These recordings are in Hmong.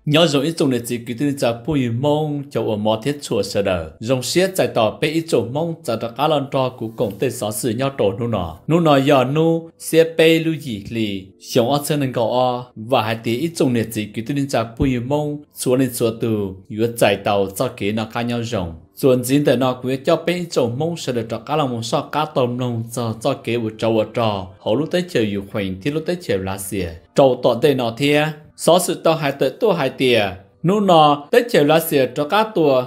Nyob zoo ib tsoom niam txiv kwv tij neej tsa phooj ywg Hmoob cov uas hmov thiab tshua sawv daws. Zoo siab txais tos peb ib tsoom Hmoob txav rov qab los nrog kuv koom tej xov xwm nyob rau hnub no. Hnub no yog hnub xiab peb lub yim hli xyoo ob txhiab nees nkaum ob, vam hais tias ib tsoom niam txiv kwv tij neej tsa phooj ywg Hmoob txhua leej txhua tus yuav txais tau txoj kev noj qab nyob zoo. Txuas ntxiv ntawm no kuv yuav coj peb ib tsoom Hmoob sawv daws rov qab los mus soj qab tau mloog txog txoj kev ua tsov ua rog hauv lub teb chaws Ukraine thiab lub teb chaws Lav Xias rau tom ntej no thiab. Xov xwm tau hais tawm tuaj hais tias hnub no teb chaws Lav Xias rov qab tua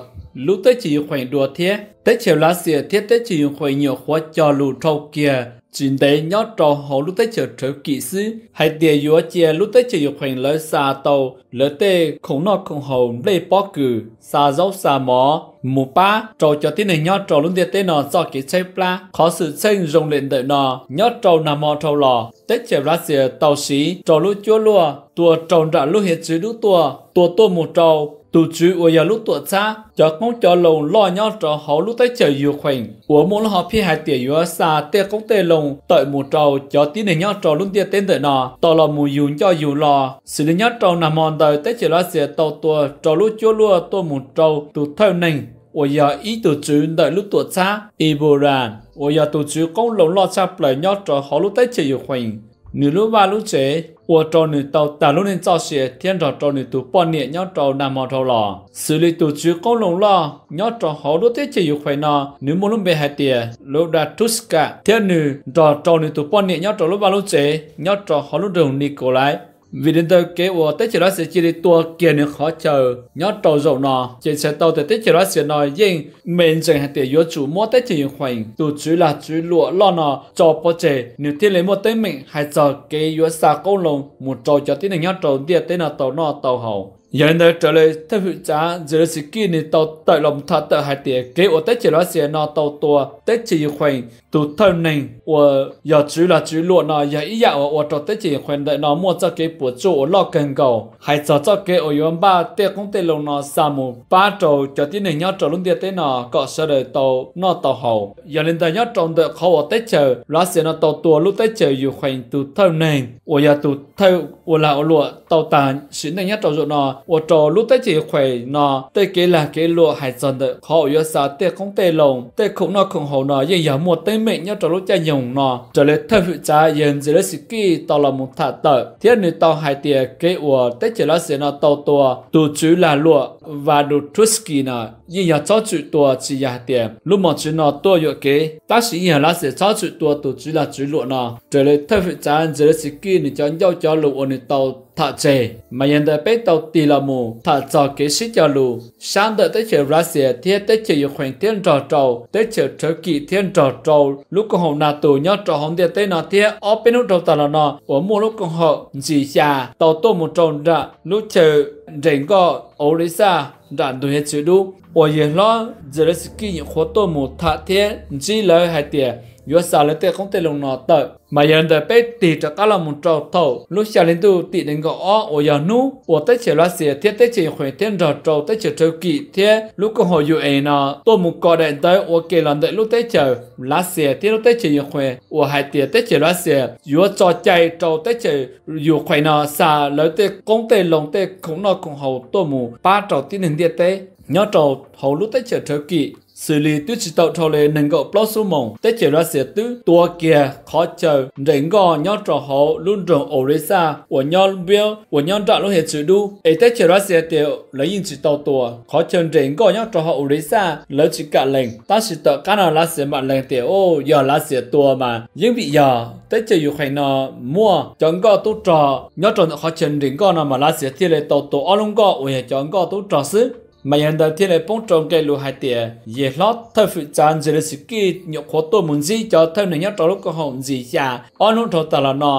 lub teb chaws Ukraine dua thiab. Teb chaws Lav Xias thiab teb chaws Ukraine nyuam qhuav cog lus dhau kiag tsis ntev nyob rau hauv lub teb chaws Thawv Kim xwb hais tias yuav cia lub teb chaws Ukraine lawv xa tau lawv tej khoom noj khoom haus, nplej pob kws, xa zaub xa mov mus pab rau cov tib neeg nyob rau lub ntiaj teb no txoj kev tshaib plab. Qhov xwm txheej zoo li ntawm no nyob rau nag hmo dhau los teb chaws Lav Xias tau siv rau lub cuab luaj tua rau nram lub hiav txwv dub tuaj, tua tuaj mus rau tus tswv uas yog lub tuam txhab cov qoob cov loo loj nyob rau hauv lub teb chaws Ukraine uas muaj lub hom phiaj hais tias yuav xa tej qoob tej loo tawm mus rau cov tib neeg nyob rau lub ntiaj teb ntawm no tau los mus yug ncauj yug lo. Xws li nyob rau nag hmo ntawd teb chaws Lav Xias tau tua rau lub cuab luaj tuaj mus rau tus thawj neeg uas yog ib tug tswv ntawm lub tuam txhab Ivory, uas yog tus tswv qoob loo loj tshaj plaws nyob rau hauv lub teb chaws Ukraine. Nws lub vaj lub tsev ua rau nws tau tag lub neej txoj sia thiab nrog rau nws tus poj niam nyob rau nag hmo dhau los. Xws li tus tswv qoob loo loj nyob rau hauv lub teb chaws Ukraine no, nws muaj lub npe hais tias Luda Tuska, thiab nws nrog rau nws tus poj niam nyob rau lub vaj lub tsev nyob rau hauv lub nroog Nikolai. Vim li ntawd kev uas teb chaws Lav Xias cia li tua kiag nws qhov chaw nyob rau zaum no ces txhais tau tias teb chaws Lav Xias no yeej me ntsees hais tias yuav tsum muab teb chaws Ukraine tus tswv lag tswv luam loj no tso pov tseg, nws thiaj li muaj teeb meem hais txog kev yuav xa qoob loo mus rau cov tib neeg nyob rau ntiaj teb no tau noj tau haus. Yog li ntawd raws li thawj hwm tsav Zelensky nws tau tawm los tham tawm hais tias kev uas teb chaws Lav Xias no tau tua teb chaws Ukraine tus thawj neeg uas yog tswv lag tswv luam no yog ib yam uas ua rau teb chaws Ukraine ntawm no muaj txoj kev puas tsuaj uas loj kawg nkaus hais txog txoj kev uas yuav npaj tej qoob tej loo no xa mus pab rau cov tib neeg nyob rau lub ntiaj teb no kom sawv daws tau noj tau haus. Yog li ntawd nyob rau ntawm qhov uas teb chaws Lav Xias no tau tua lub teb chaws Ukraine tus thawj neeg uas yog tus thawj ua lag ua luam tau tag sim neej nyob rau zaum no, ua rau lub teb chaws Ukraine no tej kev lag kev luam hais txog ntawm qhov uas yuav xa tej qoob tej loo, tej khoom noj khoom haus no yeej yog muaj teeb meem nyob rau lub caij nyoog no. Raws li thawj hwm tsav yawg Zelensky tau los mus tham tawm thiab nws tau hais tias kev uas teb chaws Lav Xias no tau tua tus tswv lag luam Vadutruski no yeej yog txhob txwm tua, tsis yog hais tias lub mos tswv no tuaj yuam kev, tab sis yeej yog Lav Xias txhob txwm tua tus tswv lag tswv luam no. Raws li thawj hwm tsav Zelensky nws cov ncauj cov lus uas nws tau tham tseg, mas yog ntawd peb tau tig los mus tham txog kev sib cog lus sab ntawm teb chaws Lav Xias thiab teb chaws Ukraine thiab nrog rau teb chaws Thawv Kim thiab nrog rau lub koom haum NATO nyob rau hauv ntiaj teb no thiab. Ob peb hnub dhau tag los no uas muaj lub koom haum ntxim xya tau tuaj mus rau nram lub chaw nres nkoj Odesa nram ntug hiav txwv dub uas yawg hlob Zelensky nyuam qhuav tuaj mus tham thiab ntsib lawv hais tias yuav xa lawv tej qoob tej loo no tawm. Mas yog li ntawd peb tig rov qab los mus rau thaum lub xya hli ntuj tim nees nkaum ob uas yog hnub uas teb chaws Lav Xias thiab teb chaws Ukraine thiab nrog rau teb chaws Thawv Kim thiab lub koom haum U N no tuaj mus kos daim ntawv ua ke los ntawm lub teb chaws Lav Xias thiab lub teb chaws Ukraine uas hais tias teb chaws Lav Xias yuav tso cai rau teb chaws Ukraine no xa lawv tej qoob tej loo, tej khoom noj khoom haus tuaj mus pab rau tib neeg ntiaj teb nyob rau hauv lub teb chaws Thawv Kim. Xws li twb tsis tau dhau li nees nkaum plaub xuab moos teb chaws Lav Xias twb tua kiag qhov chaw nres nkoj nyob rau hauv lub nroog Odesa uas nyob npiab uas nyob nram lub hiav txwv dub. Es teb chaws Lav Xias tias lawv yeej tsis tau tua qhov chaw nres nkoj nyob rau hauv Odesa, lawv tsis kam lees. Tab sis tom qab no Lav Xias mam lees tias, o, yog Lav Xias tua mas yeej vim yog teb chaws Ukraine no muaj cov nkoj tub rog nyob rau ntawm qhov chaw nres nkoj no mas Lav Xias thiaj li tau tua ob lub nkoj uas yog cov nkoj tub rog xwb. Mas yog li ntawd thiaj li poob rau nqe lus hais tias yawg hlob thawj hwm tsav Zelensky nyuam qhuav tuaj mus ntsib cov thawj neeg nyob rau lub koom haum ntxim xya ob hnub dhau tag los no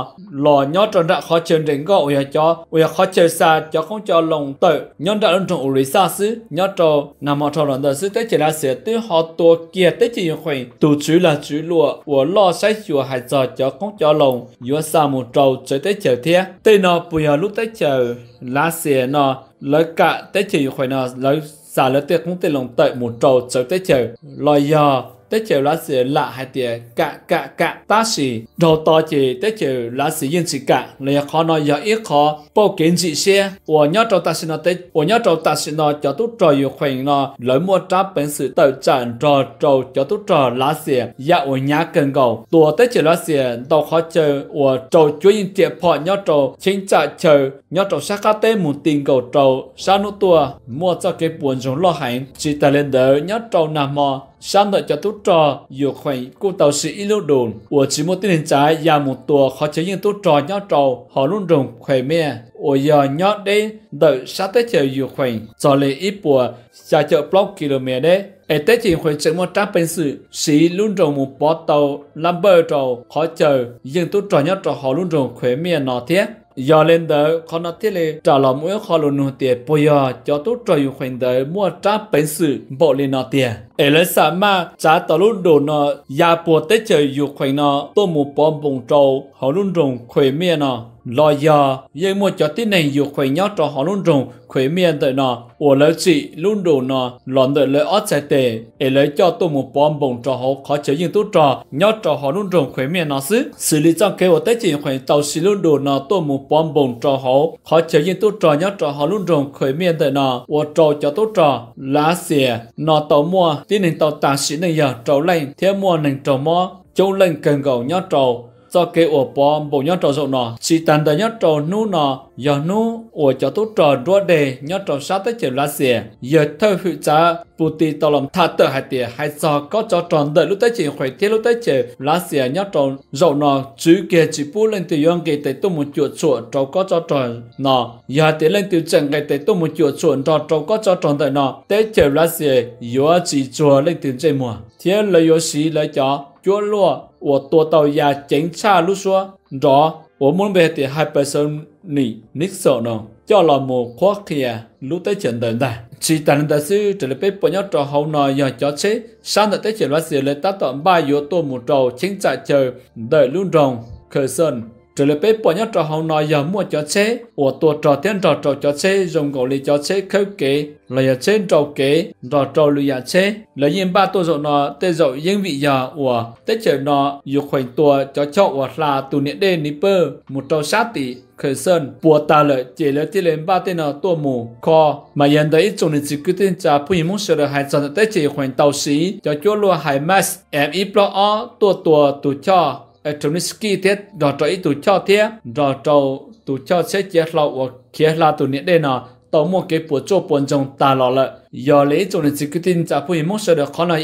los nyob rau nram qhov chaw nres nkoj uas yog cov uas yog qhov chaw xa cov qoob cov loo tawm nyob nram lub nroog Odesa xwb. Nyob rau nag hmo dhau los ntawd xwb teb chaws Lav Xias twb ho tua kiag teb chaws Ukraine tus tswv lag tswv luam uas loj saib xyuas hais txog cov qoob cov loo yuav xa mus rau txawv teb chaws thiab. Tej no puas yog lub teb chaws Lav Xias no lawv kam teb chaws Ukraine no lawv xa lawv tej qoob tej loo tawm mus rau txawv teb chaws, los yog teb chaws Lav Xias lam hais tias kam kam kam, tab sis dhau tod ces teb chaws Lav Xias yeej tsis kam los yog qhov no yog ib qhov pauj kev ntsim siab uas nyob rau tam sim no uas nyob rau tam sim no cov tub rog Ukraine no lawv muaj rab peev xwm tawm tsam nrog rau cov tub rog Lav Xias yam uas hnyav kawg nkaus. Tuas teb chaws Lav Xias ntau qhov chaw uas rau cuab yeej riam phom nyob rau cheeb tsam chaw nyob rau sab qab teb mus ti nkaus rau sab hnub tuaj muaj txoj kev puas ntsoog loj heev. Tsis tas li ntawd nyob rau nag hmo sab ntawm cov tub rog Ukraine kuj tau siv ib lub dum uas tsis muaj tib neeg tsav ya mus tua qhov chaw yeej tub rog nyob rau hauv lub nroog Crimea uas yog nyob deb ntawm sab teb chaws Ukraine txog li ib puas xya caum plaub kilomev deb. Es teb chaws Ukraine tseem muaj rab peev xwm siv lub nroog mus pov tau lab npawj rau qhov chaw yeej tub rog nyob rau hauv lub nroog Crimea no thiab. Yog li ntawd qhov no thiaj li rais los mus ib qho lus nug tias puas yog cov tub rog Ukraine ntawd muaj rab peev xwm npaum li no tiag es lawv xam maj tsav tau lub dum no ya puag teb chaws Ukraine no tuaj mus pov npoos rau hauv lub nroog Crimea no, los yog yeej muaj cov tib neeg Ukraine nyob rau hauv lub nroog Crimea ntawm no uas lawv tsim lub dum no los ntawm lawv ob txhais tes es lawv coj tuaj mus pov npoos rau hauv qhov chaw yeej tub rog nyob rau hauv lub nroog Crimea no xwb. Xws li txoj kev uas teb chaws Ukraine tau siv lub dum no tuaj mus pov npoos rau hauv qhov chaw yeej tub rog nyob rau hauv lub nroog Crimea ntawm no ua rau cov tub rog Lav Xias no tau muaj tib neeg tau tas sim neej yog rau leej thiab muaj neeg raug mob coob leej kawg nkaus nyob rau txoj kev uas pov npoos nyob rau zaum no. Tsis tas ntawd nyob rau hnub no yog hnub uas cov tub rog nruab deg nyob rau sab teb chaws Lav Xias yawg thawj hwm tsav Putin tau los tham tawm hais tias hais txog kob tsov rog ntawm lub teb chaws Ukraine thiab lub teb chaws Lav Xias nyob rau zaum no tswv kiag tsis pub leej twg yuav nqis tes tuaj mus cuam tshuam rau kob tsov rog no. Yog hais tias leej twg tseem nqis tes tuaj mus cuam tshuam nrog rau kob tsov rog ntawm no, teb chaws Lav Xias yuav tsis tsuag leej twg ntsej muag thiab lawv yuav siv lawv cov cuab luaj uas tua tau ya ceev tshaj lub suab nrov uas muaj lub npe hais tias hypersonic missile no coj los mus qhuab qhia lub teb chaws ntawd ntag. Tsis tas li ntawd xwb, raws li peb pom nyob rau hauv no yog cov tsheb sab ntawm teb chaws Lav Xias lawv tab tom npaj yuav tuaj mus rau cheeb tsam chaw ntawm lub nroog Kherson. Raws li peb pom nyob rau hauv no yog muaj cov tsheb uas tua rog thiab nrog rau cov tsheb zoo nkaus li cov tsheb khawb kev los yog tsheb nrau kev nrog rau lwm yam tsheb. Lawv yeej npaj tuaj zaum no tej zaum yeej vim yog uas teb chaws no Ukraine tua cov choj uas hla tus niam dej Dnipro mus rau sab tim Kherson puas tag lawm ces lawv thiaj li npaj tej no tuaj mus kho. Mas yog ntawd ib tsoom niam txiv kwv tij neej tsa phooj ywg Hmoob sawv daws hais txog ntawm teb chaws Ukraine tau siv cov cuab luaj HIMARS M ib plaub ob tuaj tua tus choj Archangelsk thiab nrog rau ib tug choj thiab nrog rau tus choj tsheb ciav hlau uas khiav hla tus niam dej no tau muaj kev puas tsuaj puas ntsoog tag los lawm. Yog li ib tsoom niam txiv kwv tij neej tsa phooj ywg Hmoob sawv daws, qhov no,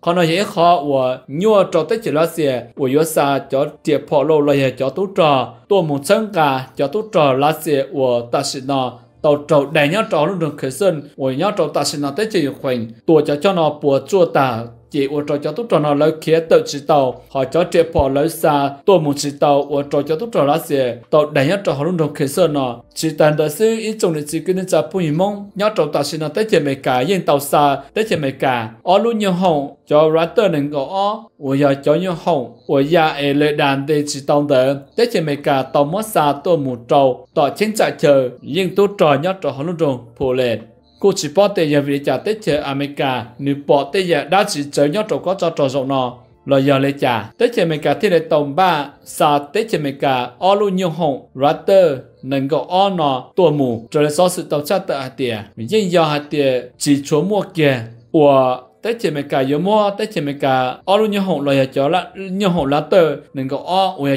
qhov no yog ib qho uas nyuaj rau teb chaws Lav Xias uas yuav xa cov riam phom lauj los yog cov tub rog tuaj mus txhawb nqa cov tub rog Lav Xias uas tam sim no tau raug daig nyob rau hauv lub nroog Kherson uas nyob rau tam sim no teb chaws Ukraine tua cov choj no puas tsuaj tag ces ua rau cov tub rog no lawv khiav tawm tsis tau, ho cov riam phom lawv xa tuaj mus tsis tau ua rau cov tub rog Lav Xias tau daig nyob rau hauv lub nroog Kherson no. Tsis tas ntawd xwb, ib tsoom niam txiv kwv tij neej tsa phooj ywg Hmoob, nyob rau tam sim no teb chaws Amelikas yeej tau xa teb chaws Amelikas ob lub nyuag hoom cov Raptor nees nkaum ob uas yog cov nyuag hoom uas ya es lawv da nte tsis tau ntawd, teb chaws Amelikas tau muab xa tuaj mus rau tom cheeb tsam chaw yeej tub rog nyob rau hauv lub nroog Poland. Kuj tsis paub tias yog vim li cas teb chaws Amelikas nws pom tej yam dab tsi txawv nyob rau kob tsov rog zaum no los yog li cas teb chaws Amelikas thiaj li tau npaj xa teb chaws Amelikas ob lub nyuag hoom Raptor nees nkaum ob no tuaj mus. Raws li xov xwm tau tshaj tawm hais tias yeej yog hais tias tsis tshua muaj kiag uas teb chaws Amelikas yuav muab teb chaws Amelikas ob lub nyuag hoom los yog cov nyuag hoom Raptor nees nkaum ob uas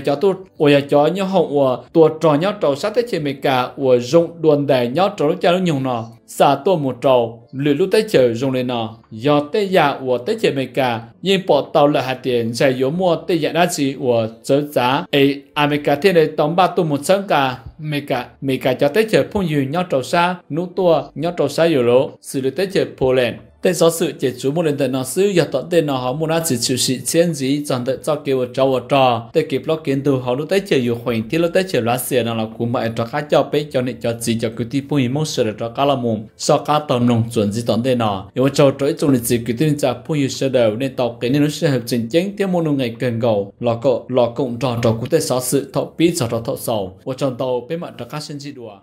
yog cov nyuag hoom uas tua rog nyob rau sab teb chaws Amelikas uas zoo dua ntais nyob rau lub caij lub nyoog no xa tuaj mus rau lwm lub teb chaws zoo li no. Yog tej yam uas teb chaws Amelikas yeej pom tau lawm hais tias ntshe yuav muaj tej yam dab tsi uas txawv txav es Amelikas thiaj li tau npaj tuaj mus txhawb nqa Amelikas cov teb chaws phooj ywg nyob rau sab hnub tuaj nyob rau sab Europe xws li teb chaws Poland. Tej xov xwm ces tsuas muaj li ntawm no xwb, yog tom ntej no ho muaj dab tsi tshwm sim txhiab ntxiv txog ntawm txoj kev ua tsov ua rog, tej kev plaub kev ntug hauv lub teb chaws Ukraine thiab lub teb chaws Lav Xias no los kuv mam rov qab coj peb cov niam cov txiv cov kwv tij phooj ywg Hmoob sawv daws rov qab los mus soj qab taug mloog txuas ntxiv tom ntej no. Es ua tsaug rau ib tsoom niam txiv kwv tij neej tsa phooj ywg sawv daws nej tau qiv nej lub sij hawm tseem ceeb thiab muaj nuj nqis kawg nkaus los koom nrog rau kuv tej xov xwm thaum pib txog rau thaum xaus. Ua tsaug ntau, peb mam rov qab sib ntsib dua.